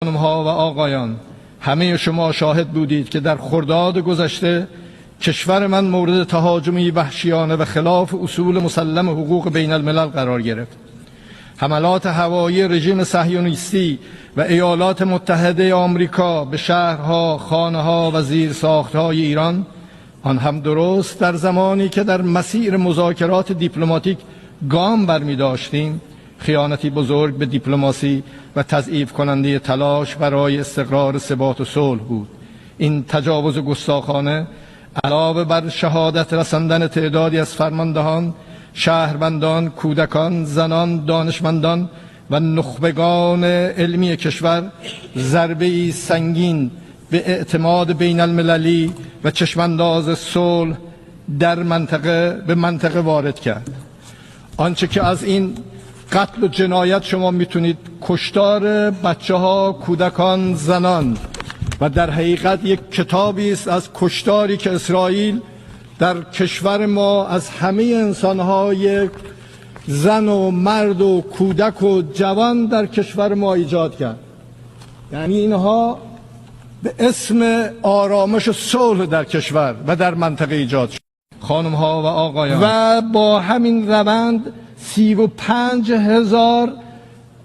خانمها و آقایان، همه شما شاهد بودید که در خرداد گذشته کشور من مورد تهاجمی وحشیانه و خلاف اصول مسلم حقوق بین الملل قرار گرفت. حملات هوایی رژیم صهیونیستی و ایالات متحده آمریکا به شهرها، خانه‌ها و زیرساخت‌های ایران، آن هم درست در زمانی که در مسیر مذاکرات دیپلماتیک گام برمی‌داشتیم، خیانتی بزرگ به دیپلماسی و تضعیف کننده تلاش برای استقرار ثبات و صلح بود. این تجاوز گستاخانه علاوه بر شهادت رساندن تعدادی از فرماندهان، شهروندان، کودکان، زنان، دانشمندان و نخبگان علمی کشور، ضربه‌ای سنگین به اعتماد بین المللی و چشمانداز صلح در منطقه به منطقه وارد کرد. آنچه که از این قتل و جنایت شما میتونید، کشتار بچه ها، کودکان، زنان و در حقیقت یک کتابی است از کشتاری که اسرائیل در کشور ما از همه انسانهای زن و مرد و کودک و جوان در کشور ما ایجاد کرد. یعنی اینها به اسم آرامش و صلح در کشور و در منطقه ایجاد شد. خانم ها و آقایان، و با همین روند 35,000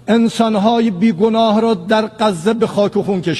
انسانهای بیگناه را در غزه به خاک و خون کشید.